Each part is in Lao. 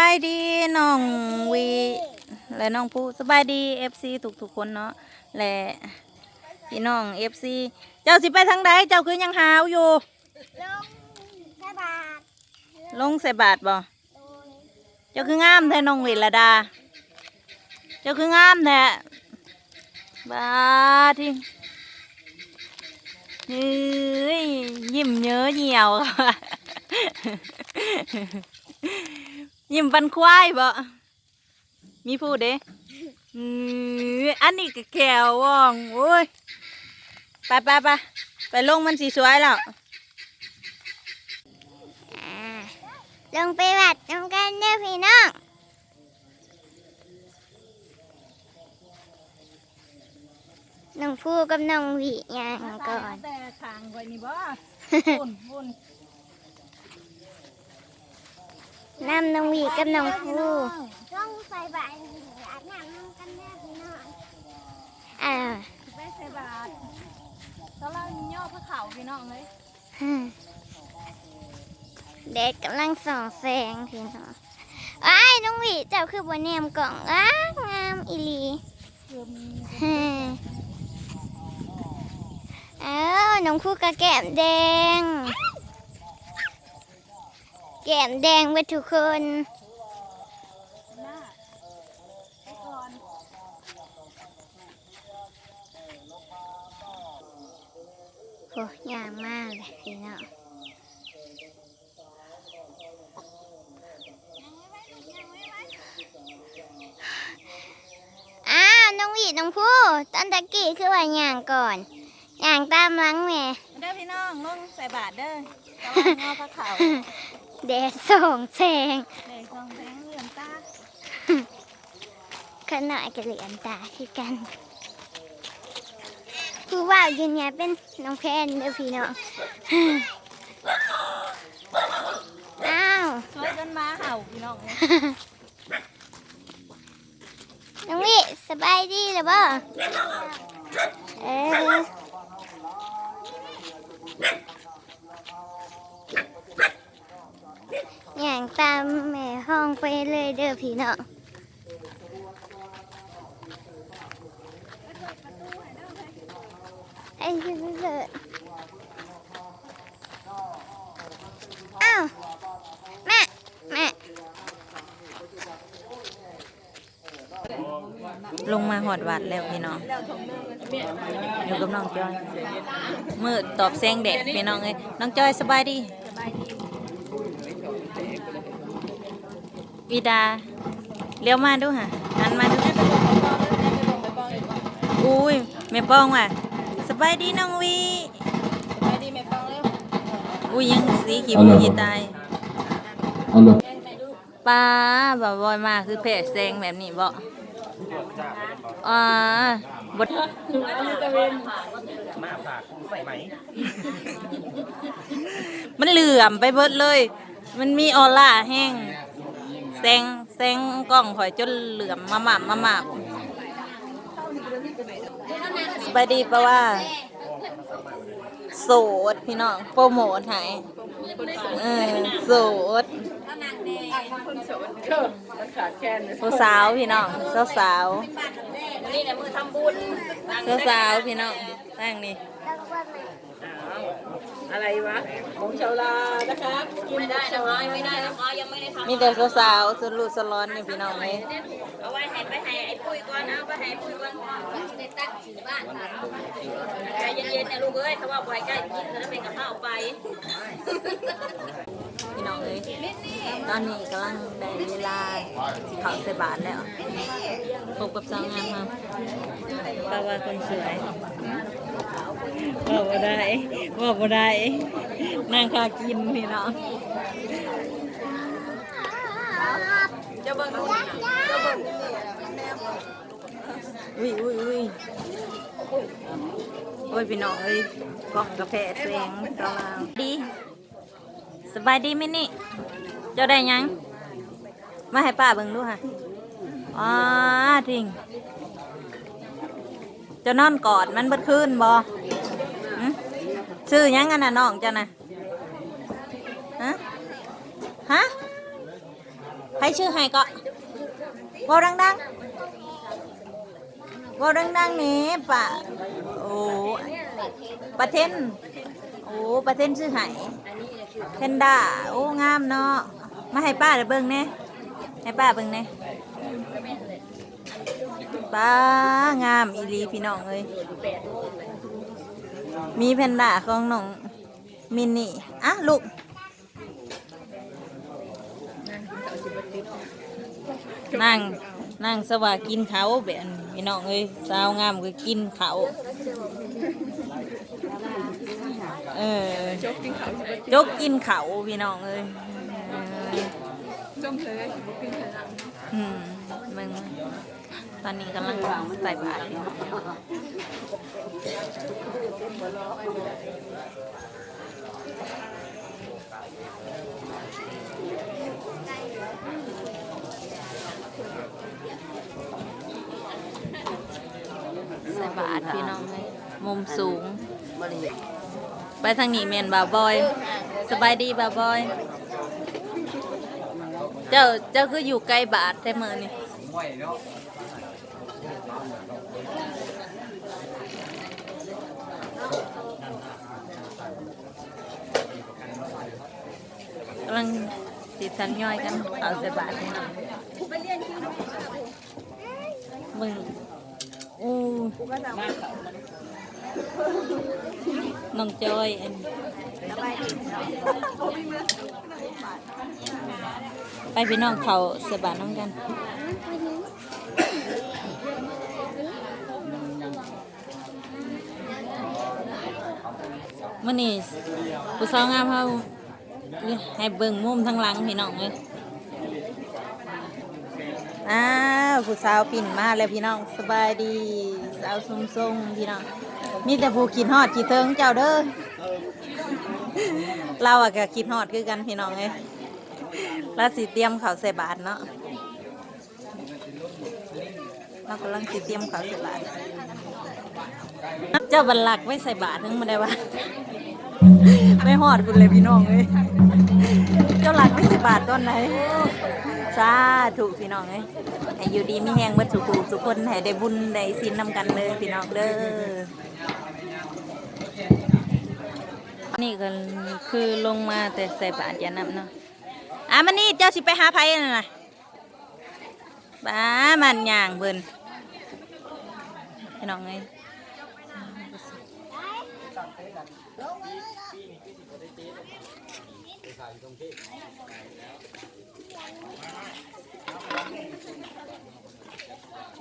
ສະບາຍດີນ້ອງວິ ແລະ ນ້ອງພູ ສະບາຍດີເອັຟຊີທຸກໆຄົນເນາະ ແລະ ພີ່ນ້ອງເອັຟຊີ. ເຈົ້າຊິໄປທາງໃດ? ເຈົ້າຄືຍັງຫາວຢູ່? ລົງໃສ່ບາດ ລົງໃສ່ບາດບໍ່? ໂດຍ. ເຈົ້າຄືງາມແທ້ນ້ອງວິລະດາ ເຈົ້າຄືງາມແທ້. ບາດທີ່ ເອີຍ ຍິ້ມເຍີ້ຢຽວ ຍິ້ມປັນຄວາຍບໍ? ມີຜູ້ເດ້. ອື ອັນນີ້ກໍແຂ້ວວ່ອງ. ໂອ້ຍ ໄປໆໆ ໄປລົງ ມັນຊິສວຍແລ້ວ. ອ່າ ລົງໄປວັດນຳກັນເດີພີ່ນ້ອງ. ນ້ອງພູກັບນ້ອງວິຍ່າງກ່ອນ ແຕ່ທາງໄວ້ນີ້ບໍ່? ພຸ້ນ ພຸ້ນ ນຳນ້ອງວິກັບນ້ອງພູ ລົງໃສ່ບາດ ອາບນ້ຳນຳກັນເດີພີ່ນ້ອງ. ອ່າ ໄປໃສ່ບາດ ກຳລັງຍໍພະເຂົ້າພີ່ນ້ອງເອີຍ. ແດດກຳລັງສ່ອງແສງພີ່ນ້ອງ. ອ້າຍ ນ້ອງວິ ເຈົ້າຄືບໍ່ແນມກ້ອງ? ອ້າ ງາມອີ່ຫຼີ. ເອີ ນ້ອງພູກໍແກ້ມແດງ ແກ້ມແດງເບິດທຸກຄົນ. ໂອ້ ຍ່າງມາແລ້ວພີ່ນ້ອງ. ອ້າວ ນ້ອງວິ ນ້ອງພູ ຕອນຕະກີ້ຄືວ່າຍ່າງກ່ອນ ຍ່າງຕາມຫຼັງແມ່. ເດີພີ່ນ້ອງ ລົງໃສ່ບາດເດີ ກຳລັງງໍພະເຂົ້າ. ແດດສ່ອງແສງ ແດດສ່ອງແສງເຫຼືອມຕາ. ຂ້ານ້ອຍກໍເຫຼືອມຕາຄືກັນ. ຜູ້ເວົ້າຢູ່ນີ້ເປັນນ້ອງແພນເດີພີ່ນ້ອງ. ອ້າວ ຊ່ວຍກັນມາເຫົ່າພີ່ນ້ອງເອີຍ. ນ້ອງວິ ສະບາຍດີແລ້ວບໍ່? ເອີ ຍ່າງຕາມແມ່ຮ້ອງໄປເລີຍເດີພີ່ນ້ອງ. ໄອ້ ອ້າວ ແມ່ ແມ່. ລົງມາຮອດວັດແລ້ວພີ່ນ້ອງ ຢູ່ກັບນ້ອງຈ້ອຍ. ມືດຕອບແສງແດດພີ່ນ້ອງເອີຍ. ນ້ອງຈ້ອຍ ສະບາຍດີ. ວິດາ ລຽວມາດູຫາ ຫັນມາດູ. ອຸ້ຍ ແມ່ປ້ອງວ່າ ສະບາຍດີນ້ອງວິ. ສະບາຍດີແມ່ປ້ອງເອີຍ. ອຸ້ຍ ຍັງສີຂີ້ມູຂີ້ຕາຍ. ປ້າ ບ່າວບອຍມາຄືແຜ່ແສງແບບນີ້ບໍ? ອາ ບໍ່ ມາພາກໃສ່ໄໝ ມັນເຫຼື້ອມໄປເບິດເລີຍ ມັນມີອອລາແຮງ ແສງ ແສງກ້ອງຂ້ອຍຈົນເຫຼື້ອມມາມາບມາມາບ. ສະບາຍດີປ້າວ່າ. ໂສດພີ່ນ້ອງ ໂປຣໂມດໃຫ້ ເອີ ໂສດ ຜູ້ສາວພີ່ນ້ອງ ສາວໆ ມື້ນີ້ແຫຼະມື້ທຳບຸນ ສາວໆ ພີ່ນ້ອງ ທາງນີ້ ອາ ອາໄລວະ ຂອງຊາວລາວນະຄະ ກິນ ໄມ່ໄດ້ນະຄະ ຍັງໄມ່ໄດ້ທຳ ມີແຕ່ສາວໆ ສະຫຼຸດສະຫຼອນຢູ່ພີ່ນ້ອງເອີຍ ເອົາໄວ້ໃຫ້ ໄປໃຫ້ໄອ້ປຸ້ຍກ່ອນ ເອົາໄປໃຫ້ໄອ້ປຸ້ຍກ່ອນ. ໃຈເຢັນໆ ນະລູກເອີຍ ຖ້າວ່າບໍ່ໃຫ້ໃກ້ກິນ ຕອນນັ້ນແມ່ກໍພາອອກໄປ ພີ່ນ້ອງເອີຍ ຕອນນີ້ກຳລັງໄດ້ເວລາຊິເຂົ້າໃສ່ບາດແລ້ວ ພົບກັບສາວງາມເຮົາ ປາວ່າຄົນສວຍ ເວົ້າບໍ່ໄດ້ ເວົ້າບໍ່ໄດ້ ນາງຄາກິນ ພີ່ນ້ອງ. ເຈົ້າເບິ່ງ ເຈົ້າເບິ່ງ ອຸ້ຍ ອຸ້ຍ ອຸ້ຍ ໂອ້ຍ ພີ່ນ້ອງເອີຍ ກ້ອງກະແພະແສງສາວາງ ດີ ສະບາຍດີມິນິ ເຈົ້າໄດ້ຫຍັງ ມາໃຫ້ປ້າເບິ່ງດູຫາ ອໍ ທິງ ເຈົ້ານອນກອດມັນເບິດຄືນບໍ່? ຫື? ຊື່ຫຍັງອັນນັ້ນ ນ້ອງເຈົ້ານະ? ຮະ? ຮະ? ໃຜຊື້ໃຫ້ເກາະ? ເວົ້າດັງໆ ເວົ້າດັງໆແດ່ປ້າ. ໂອ້ ປ້າເທັນ ໂອ້ ປ້າເທັນຊື້ໃຫ້ ແພນດ້າ. ໂອ້ ງາມເນາະ. ມາໃຫ້ປ້າເບິ່ງແດ່ ໃຫ້ປ້າເບິ່ງແດ່. ປ້າ ງາມອີ່ຫຼີພີ່ນ້ອງເອີຍ. ມີແພນດ້າຂອງນ້ອງມິນນີ້. ອ່ະ ລູກ ນາງ ນາງສະຫວາກິນເຂົ້າແບບນີ້ພີ່ນ້ອງເອີຍ. ສາວງາມກໍກິນເຂົ້າ ເອີ ຈົກກິນເຂົ້າ ຈົກກິນເຂົ້າພີ່ນ້ອງເອີຍ. ເອີ ຈົມເລີຍ ບໍ່ກິນເທື່ອນຳ. ອືມ ເບິ່ງ ຕອນນີ້ກຳລັງໃສ່ບາດຢູ່ ໃສ່ບາດພີ່ນ້ອງເອີຍ ມຸມສູງ. ໄປທາງນີ້ແມ່ນບ່າວບອຍ. ສະບາຍດີບ່າວບອຍ. ເຈົ້າ ເຈົ້າຄືຢູ່ໃກ້ບາດແທ້ມື້ນີ້? ກຳລັງຊິທະຍອຍກັນເຂົ້າໃສ່ບາດນີ້ເນາະ. ເບິ່ງ ໂອ້ ນ້ອງຈອຍ ອັນ ໄປພີ່ນ້ອງ ເຂົ້າໃສ່ບາດນຳກັນ. ມື້ນີ້ຜູ້ສາວງາມເຮົາ ໃຫ້ເບິ່ງມຸມທາງຫຼັງພີ່ນ້ອງເອີຍ. ອ້າວ ຜູ້ສາວປິ່ນມາແລ້ວພີ່ນ້ອງ. ສະບາຍດີສາວຊຸມຊົງພີ່ນ້ອງ. ມີແຕ່ຜູ້ຄິດຮອດຄິດເຖິງເຈົ້າເດີ. ລາວກໍຄິດຮອດຄືກັນພີ່ນ້ອງເອີຍ. ລາວຊິຕຽມເຂົ້າໃສ່ບາດເນາະ. ເຮົາກຳລັງຊິຕຽມເຂົ້າໃສ່ບາດ. ເຈົ້າບັດລັກໄວ້ໃສ່ບາດ ຍັງບໍ່ໄດ້ວ່າ ໄປຮອດພຸ້ນແຫຼະພີ່ນ້ອງເອີຍ. ເຈົ້າລັກໄວ້ໃສ່ບາດຕອນໃດ? ສາທຸພີ່ນ້ອງເອີຍ. ໃຫ້ຢູ່ດີມີແຮງເບິດສູ່ຜູ້ສູ່ຄົນ ໃຫ້ໄດ້ບຸນໄດ້ສິນນຳກັນເດີພີ່ນ້ອງເດີ. ນີ້ກໍຄືລົງມາແຕ່ໃສ່ບາດຢານ້ຳເນາະ. ອາ ມານີ້ ເຈົ້າຊິໄປຫາໃຜຫັ້ນນະ? ປ້າ ມັນຍ່າງເພິ່ນ ພີ່ນ້ອງເອີຍ.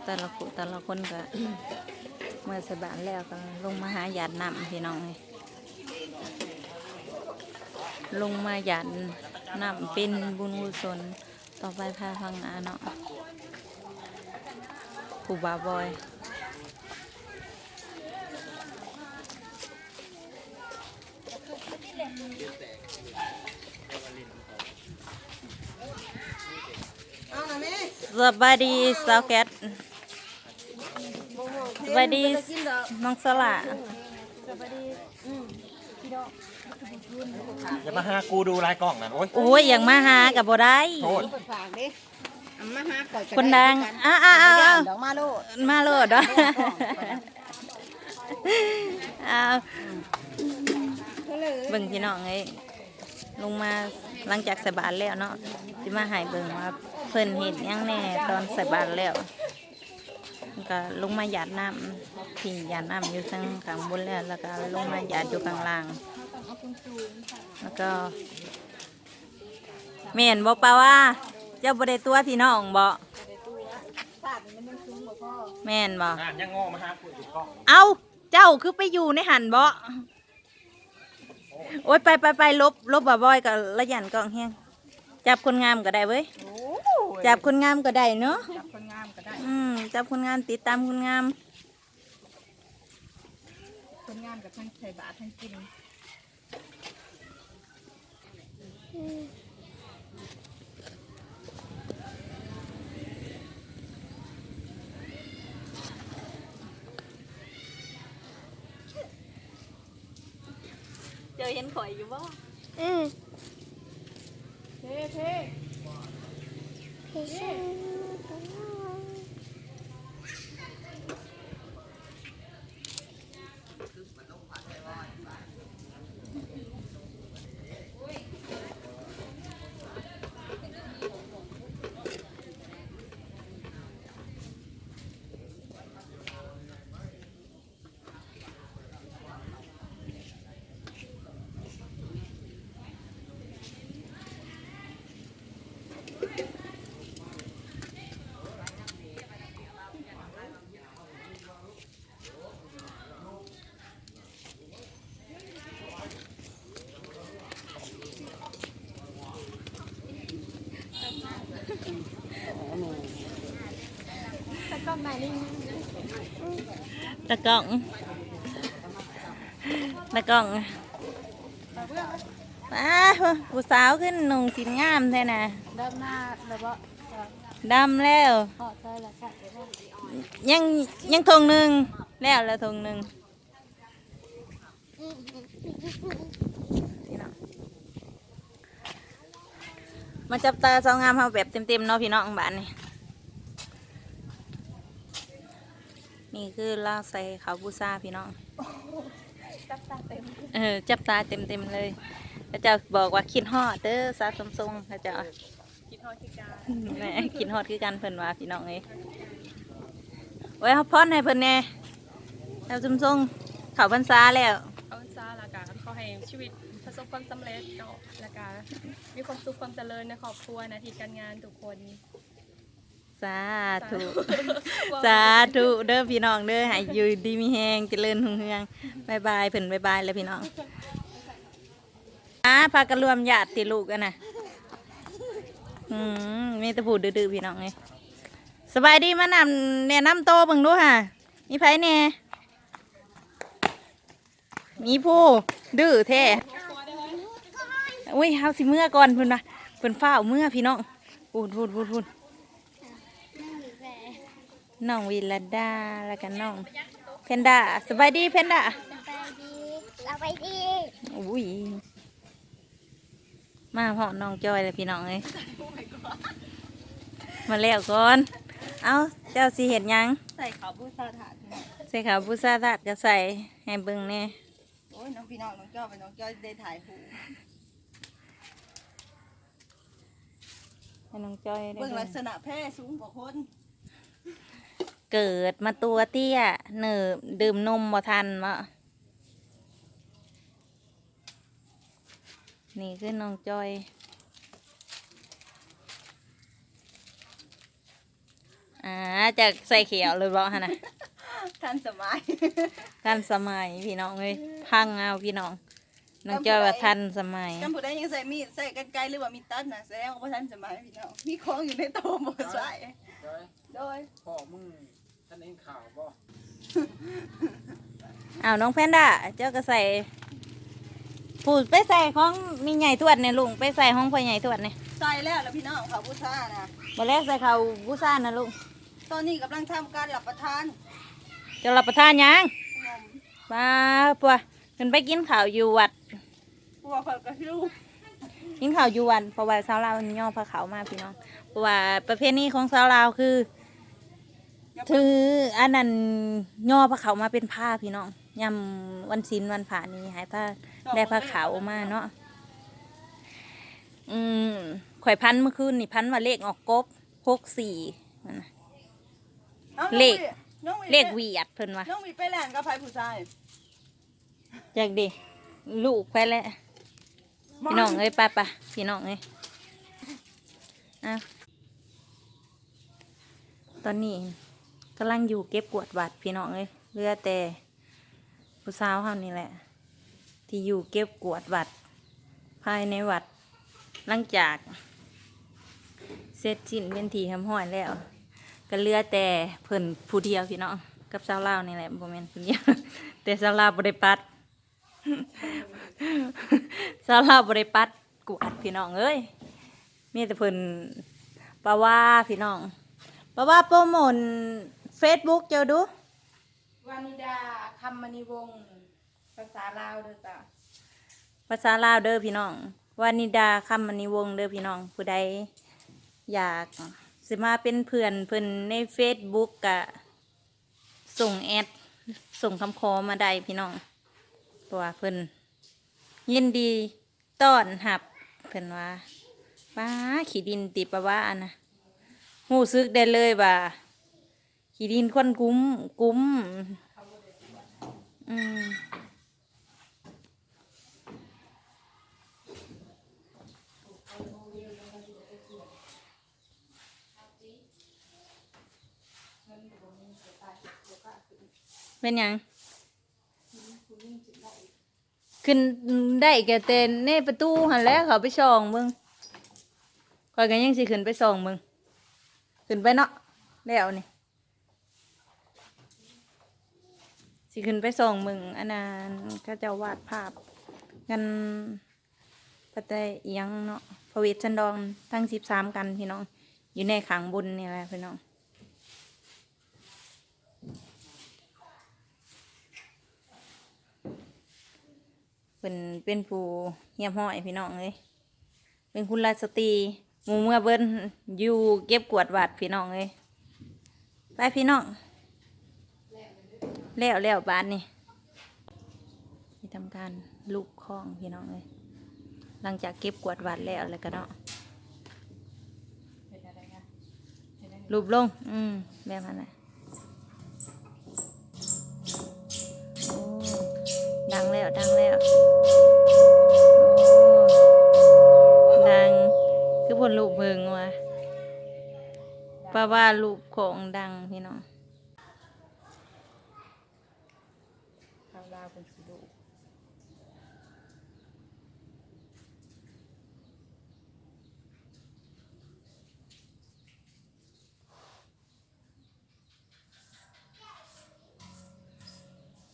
ແຕ່ລະ ແຕ່ລະຄົນກໍເມືອໃສ່ບາດແລ້ວ ກໍລົງມາຫາຢາດນ້ຳ ພີ່ນ້ອງເອີຍ. ລົງມາຢາດນ້ຳເປັນບຸນກຸສົນ. ຕໍ່ໄປພາພັງອາເນາະ ຄູບາບອຍ. ສະບາຍດີສາວແກັດ. ສະບາຍດີນ້ອງສະຫຼ້າ. ສະບາຍດີ. ຢ່າມາຫາກູດູຫຼາຍກ້ອງນັ້ນ ໂອ້ຍ ໂອ້ຍ ຢາກມາຫາກໍບໍ່ໄດ້ ໂທດ ເພິ່ນຝາກເດ້ ເອົາມາຫາຂ້ອຍກໍໄດ້ ຄົນດັງ ຄືກັນ ອ້າວໆໆໆ ດອກມາໂລດ ມາໂລດເນາະ ອ້າວ ເບິ່ງພີ່ນ້ອງເອີຍ ລົງມາຫຼັງຈາກໃສ່ບາດແລ້ວເນາະ ຊິມາໃຫ້ເບິ່ງວ່າເພິ່ນເຮັດຫຍັງແດ່ຕອນໃສ່ບາດແລ້ວ. ແລ້ວກໍລົງມາຢາດນ້ຳ ທີ່ຢາດນ້ຳຢູ່ທາງຂ້າງບົນແລ້ວ ແລ້ວກໍລົງມາຢາດຢູ່ຂ້າງລ່າງ ແລ້ວກໍ ແມ່ນບໍ່ປາວາ ເຈົ້າບໍ່ໄດ້ຕົວະພີ່ນ້ອງບໍ? ແມ່ນບໍ່? ນັ້ນຍັງງໍມາຫາຄຸຍຢູ່ກ້ອງ ເອົ້າ ເຈົ້າຄືໄປຢູ່ໃນຫັ້ນບໍ? ໂອ້ຍ ໄປໆໆ ຫຼົບ ຫຼົບ ບ່າວບອຍກໍລະຢ້ານກ້ອງແຮງ ຈັບຄົນງາມກໍໄດ້ເວີຍ ໂອ້ຍ ຈັບຄົນງາມກໍໄດ້ເນາະ ຈັບຄົນງາມກໍໄດ້ ອືມ ຈັບຄົນງາມ ຕິດຕາມຄົນງາມ ຄົນງາມກໍທັງໃສ່ບາດທັງກິນ ເຈົ້າເຫັນຂ້ອຍຢູ່ບໍ່? ອືມ ເພ ເພ ເພ ຕາກ້ອງ ຕາກ້ອງ ອ້າ ຜູ້ສາວຂຶ້ນນຸ່ງສິ້ນງາມແທ້ນະ. ດຳນາແລ້ວບໍ່? ດຳແລ້ວ ຮອດໃສລະ? ຍັງ ຍັງຖົງໜຶ່ງ ແລ້ວລະຖົງໜຶ່ງ. ມາຈັບຕາສາວງາມເຮົາແບບເຕັມໆເນາະພີ່ນ້ອງ ບາດນີ້. ນີ້ຄືລາວໃສ່ເຂົ້າບູຊາພີ່ນ້ອງ ຈັບຕາເຕັມ ເອີ ຈັບຕາເຕັມໆເລີຍ. ເຂົາເຈົ້າບອກວ່າຄິດຮອດເດີສາວສົມຊົງ ເຂົາເຈົ້າ ຄິດຮອດຄືກັນ ແມ່ ຄິດຮອດຄືກັນເພິ່ນວ່າພີ່ນ້ອງເອີຍ. ອວຍພອນໃຫ້ເພິ່ນແດ່ ສາວສົມຊົງເຂົ້າພັນສາແລ້ວ ເຂົ້າພັນສາແລ້ວກະຂໍໃຫ້ຊີວິດປະສົບຄວາມສຳເລັດເນາະ ແລ້ວກະມີຄວາມສຸກຄວາມຈະເລີນໃນຄອບຄົວ ໜ້າທີ່ການງານທຸກຄົນ. ສາທຸ ສາທຸເດີພີ່ນ້ອງເດີ ໃຫ້ຢູ່ດີມີແຮງ ຈະເລີນຮຸ່ງເຮືອງ. ບາຍບາຍ ເພິ່ນບາຍບາຍແລ້ວພີ່ນ້ອງ. ອາ ພາກັນລວມຍາດຕິລູກຫັ້ນນະ. ອືມ ມີແຕ່ຜູ້ດື້ໆ ພີ່ນ້ອງເອີຍ. ສະບາຍດີ ມານຳ ແນະນຳໂຕເບິ່ງດູຫາ ມີໃຜແດ່? ມີຜູ້ດື້ແທ້. ອຸ້ຍ ເຮົາຊິເມືອກ່ອນ ເພິ່ນວ່າ ເພິ່ນຟ້າວເມືອພີ່ນ້ອງ. ພຸ້ນໆໆໆ ນ້ອງວິລະດາ ແລ້ວກະນ້ອງແພນດ້າ. ສະບາຍດີແພນດ້າ. ສະບາຍດີ ສະບາຍດີ. ອຸ້ຍ ມາຮອດນ້ອງຈ້ອຍແລ້ວພີ່ນ້ອງເອີຍ ມາແລ້ວກ່ອນ. ເອົ້າ ເຈົ້າຊິເຮັດຫຍັງ? ໃສ່ເຂົ້າບູຊາທາດ ໃສ່ເຂົ້າບູຊາທາດກະໃສ່ໃຫ້ເບິ່ງແດ່. ໂອ້ຍ ນ້ອງ ພີ່ນ້ອງ ນ້ອງຈ້ອຍ ນ້ອງຈ້ອຍໄດ້ຖ່າຍຮູບ ໃຫ້ນ້ອງຈ້ອຍໄດ້ເບິ່ງ ເບິ່ງລັກສະນະແພ້ສູງກວ່າຄົນ. ເກີດມາຕົວເຕ້ຍ ເນີບດື່ມນົມບໍ່ທັນເນາະ. ນີ້ຄືນ້ອງຈ້ອຍ. ອ່າ ຈັກໃສ່ຂຽວເລີຍບໍ່ຫັ້ນນະ? ທັນສະໄໝ ທັນສະໄໝພີ່ນ້ອງເອີຍ ພັງເອົາພີ່ນ້ອງ. ນ້ອງຈ້ອຍວ່າທັນສະໄໝ. ຄັນຜູ້ໃດຍັງໃຊ້ມີດ ໃຊ້ກັນໄກ ຫຼືວ່າມີດຕັດນະ ແສດງວ່າບໍ່ທັນສະໄໝພີ່ນ້ອງ. ມີຂອງຢູ່ໃນໂຕບໍ່ໃຊ້. ໂດຍ ໂດຍ ພໍ່ມຶງ ທ່ານເຫັນຂ່າວບໍ່? ອ້າວ ນ້ອງແພນດ້າ ເຈົ້າກໍໃສ່ ຜູ້ໄປໃສ່ຂອງແມ່ໃຫຍ່ທວດນີ້ ລຸງໄປໃສ່ຂອງພໍ່ໃຫຍ່ທວດນີ້. ໃສ່ແລ້ວລະພີ່ນ້ອງ ເຂົ້າບູຊານະ. ບໍ່ແລ້ວໃສ່ເຂົ້າບູຊານະລຸງ. ຕອນນີ້ກຳລັງທຳການຮັບປະທານ. ເຈົ້າຮັບປະທານຫຍັງ? ຂະໜົມ. ປ້າ ປົວ ເພິ່ນໄປກິນເຂົ້າຢູ່ວັດ. ຜົວຂ້ອຍກໍຫິວ ກິນເຂົ້າຢູ່ວັດ ເພາະວ່າຊາວລາວຍໍພາເຂົ້າມາພີ່ນ້ອງ. ເພາະວ່າປະເພນີຂອງຊາວລາວຄື ຖືອັນນັ້ນ ຍໍພາເຂົ້າມາເປັນພາພີ່ນ້ອງ. ຍາມວັນສິນວັນພະນີ້ໃຫ້ພາ ໄດ້ພາເຂົ້າມາເນາະ. ອືມ ຂ້ອຍຝັນມື້ຄືນນີ້ ຝັນວ່າເລກອອກກົບ ຫົກສີ່ ນັ້ນນະ. ເອົ້າ ເລກ ນ້ອງຫວີ ນ້ອງຫວີ ເລກຫວຽດເພິ່ນວ່າ. ນ້ອງຫວີໄປແລ່ນກັບໃຜຜູ້ຊາຍ? ຈັກເດ ລູກໄປແລ້ວ ພີ່ນ້ອງເອີຍ. ໄປໆ ພີ່ນ້ອງເອີຍ. ອ່ະ ຕອນນີ້ກຳລັງຢູ່ເກັບກວາດວັດ ພີ່ນ້ອງເອີຍ. ເຫຼືອແຕ່ຜູ້ສາວເຮົານີ້ແຫຼະ ທີ່ຢູ່ເກັບກວາດວັດພາຍໃນວັດ. ຫຼັງຈາກເສັດສິ້ນເປັນທີ່ຮຽບຮ້ອຍແລ້ວ ກໍເຫຼືອແຕ່ເພິ່ນຜູ້ດຽວພີ່ນ້ອງ ກັບຊາວລາວນີ້ແຫຼະ. ບໍ່ແມ່ນຜູ້ດຽວ ແຕ່ຊາວລາວບໍ່ໄດ້ປັດ ຊາວລາວບໍ່ໄດ້ປັດກວາດພີ່ນ້ອງເອີຍ. ມີແຕ່ເພິ່ນ ປາວາພີ່ນ້ອງ. ປາວາ ໂປຣໂມດເຟສບຸກເຈົ້າດູ. ວານິດາ ຄຳມະນີວົງ ພາສາລາວເດີຈ້າ ພາສາລາວເດີພີ່ນ້ອງ. ວານິດາ ຄຳມະນີວົງເດີພີ່ນ້ອງ. ຜູ້ໃດຢາກ ຊິມາເປັນເພື່ອນເພິ່ນໃນເຟສບຸກ ກະສົ່ງແອັດ ສົ່ງຄຳຂໍມາໄດ້ພີ່ນ້ອງ ເພາະວ່າເພິ່ນຍິນດີຕ້ອນຮັບ ເພິ່ນວ່າ. ປ້າ ຂີ້ດິນຕິປະວານະ ຮູ້ສຶກໄດ້ເລີຍວ່າ ຂີ້ດິນຄົນກຸ້ມ ກຸ້ມ ອືມ ເປັນຫຍັງ? ຂຶ້ນໄດ້ກໍແຕ່ແນປະຕູຫັ້ນແຫຼະ ເຂົ້າໄປສ່ອງເບິ່ງ. ຂ້ອຍກໍຍັງຊິຂຶ້ນໄປສ່ອງເບິ່ງ. ຂຶ້ນໄປເນາະ ແລ້ວນີ້ ຊິຂຶ້ນໄປສ່ອງເບິ່ງ ອັນນັ້ນ ເຂົາເຈົ້າວາດພາບ ງານ ພະແຕ່ອີຫຍັງເນາະ ພະເວດສັນດອນທັງສິບສາມກັນພີ່ນ້ອງ ຢູ່ໃນຂ້າງບົນນີ້ແຫຼະພີ່ນ້ອງ. ເພິ່ນເປັນຜູ້ຮຽບຮ້ອຍພີ່ນ້ອງເອີຍ ເປັນຄຸນລາຊະຕີ ໝູ່ເມືອເບິ່ນຢູ່ເກັບກວາດວັດພີ່ນ້ອງເອີຍ. ໄປພີ່ນ້ອງ ແລ້ວ ແລ້ວບາດນີ້ ທີ່ທຳການລູບຄອງພີ່ນ້ອງເອີຍ ຫຼັງຈາກເກັບກວາດວັດແລ້ວ ແລ້ວກະເນາະ ລູບລົງ ອືມ ແບບນັ້ນແຫຼະ. ໂອ້ ດັງແລ້ວ ດັງແລ້ວ ໂອ້ ດັງ ຄືເພິ່ນລູບເພິ່ງວ່າ ປະວ່າລູບຂອງດັງພີ່ນ້ອງ. ທາງລາວເພິ່ນຊິດຸ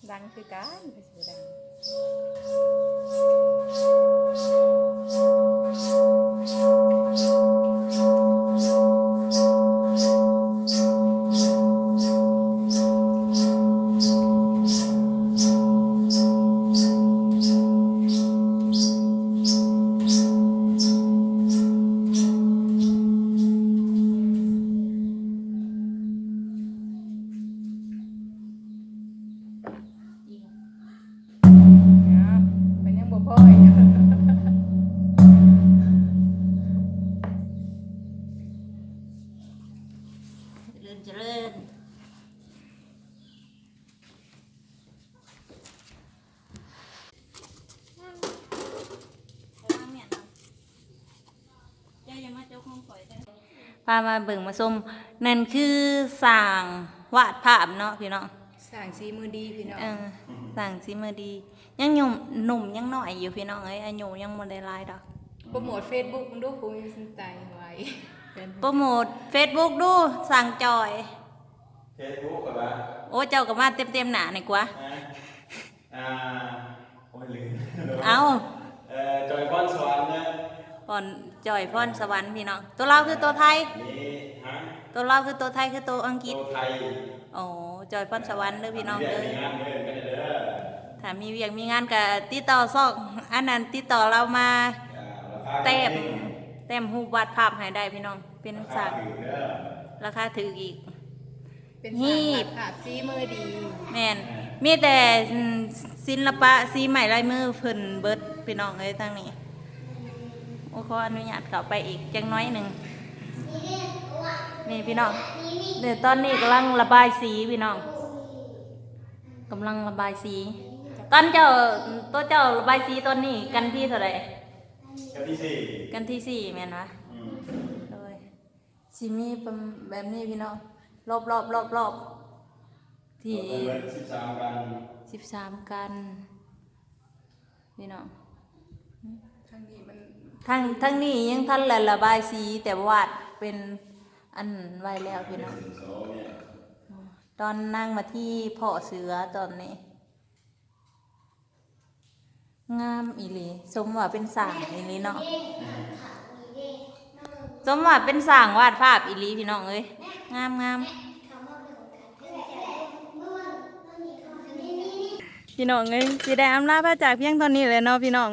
ດັງຄືກັນ ຄືຊິບໍ່ດັງ. ເພິ່ນຍັງບໍ່ພໍອີກ ຈະເລີນ ຈະເລີນ. ພາມາເບິ່ງມາຊົມ ນັ້ນຄືຊ່າງວາດພາບເນາະພີ່ນ້ອງ ຊ່າງສີມືດີພີ່ນ້ອງ ເອີ ຊ່າງສີມືດີ ຍັງໜຸ່ມ ໜຸ່ມຍັງນ້ອຍຢູ່ພີ່ນ້ອງເອີຍ ອາຍຸຍັງບໍ່ໄດ້ຫຼາຍດອກ. ໂປຣໂມດເຟສບຸກເບິ່ງດູ ຜູ້ມີສົນໃຈໄວ້ ໂປຣໂມດເຟສບຸກດູ ຊ່າງຈອຍ ເຟສບຸກກໍວ່າ ໂອ້ ເຈົ້າກໍມາເຕັມໆໜ້ານີ້ກວ່າ ຮະ? ອ່າ ໂອ້ຍ ລືມ ເອົ້າ ເອີ ຈອຍພອນສະຫວັນເນາະ ພອນ ຈອຍພອນສະຫວັນພີ່ນ້ອງ ໂຕລາວຄືໂຕໄທ ນີ້ ຮະ? ໂຕລາວຄືໂຕໄທ ຄືໂຕອັງກິດ ໂຕໄທ ໂອ້ ຈອຍພອນສະຫວັນເດີພີ່ນ້ອງເດີ ຖ້າມີວຽກມີງານກໍຕິດຕໍ່ຊ່ອງ ອັນນັ້ນ ຕິດຕໍ່ລາວມາ ອ່າ ແຕ້ມ ແຕ້ມຮູບວາດພາບໃຫ້ໄດ້ພີ່ນ້ອງ ເປັນຊ່າງ ລາຄາຖືກເດີ ລາຄາຖືກອີກ ເປັນຊ່າງວາດພາບສີມືດີ ແມ່ນ ມີແຕ່ ອືມ ສິນລະປະສີໄມ້ລາຍມືເພິ່ນເບິດພີ່ນ້ອງເອີຍ ທາງນີ້ ໂອ້ ຂໍອະນຸຍາດເຂົ້າໄປອີກຈັກໜ້ອຍໜຶ່ງ ນີ້ພີ່ນ້ອງ ນີ້ຕອນນີ້ກຳລັງລະບາຍສີພີ່ນ້ອງ ກຳລັງລະບາຍສີ ຕອນເຈົ້າ ໂຕເຈົ້າລະບາຍສີຕອນນີ້ ກັນທີເທົ່າໃດ? ກັນທີສີ່ ກັນທີສີ່ແມ່ນຫວາ? ອືມ ໂດຍ ຊິມີປະ ແບບນີ້ພີ່ນ້ອງ ລອບໆ ລອບໆ ທີ່ ເອົາໄປເບິດສິບສາມກັນ ສິບສາມກັນ ພີ່ນ້ອງ ທາງນີ້ມັນ ທາງ ທາງນີ້ຍັງທັນລະ ລະບາຍສີ ແຕ່ວາດເປັນອັນໄວ້ແລ້ວພີ່ນ້ອງ ເປັນເສັ້ນສອງເນຍ ຕອນນາງມາທີພໍ້ເສືອຕອນນີ້ ງາມອີ່ຫຼີ ສົມວ່າເປັນຊ່າງອີ່ຫຼີເນາະ ສົມວ່າເປັນຊ່າງວາດພາບອີ່ຫຼີພີ່ນ້ອງເອີຍ ງາມໆ ພີ່ນ້ອງເອີຍ ຊິໄດ້ອຳລາພາຈາກພຽງເທົ່ານີ້ແຫຼະເນາະພີ່ນ້ອງ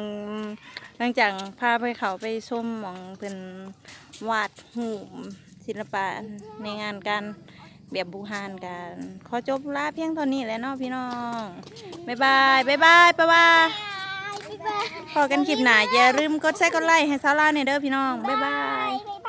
ຫຼັງຈາກພາໄປເຂົ້າໄປຊົມໝ່ອງເພິ່ນວາດຮູບ ເສ ສິລະປະໃນງານການແບບບູຮານກະຂໍຈົບລາພຽງເທົ່ານີ້ແຫຼະເນາະພີ່ນ້ອງ. ບາຍບາຍ ບາຍບາຍ ປະວ່າ ບາຍບາຍ ພໍ້ກັນຄລິບໜ້າ. ຢ່າລືມກົດແຊ ກົດໄລໃຫ້ສາວລາວແດ່ເດີພີ່ນ້ອງ. ບາຍບາຍ ບາຍບາຍ.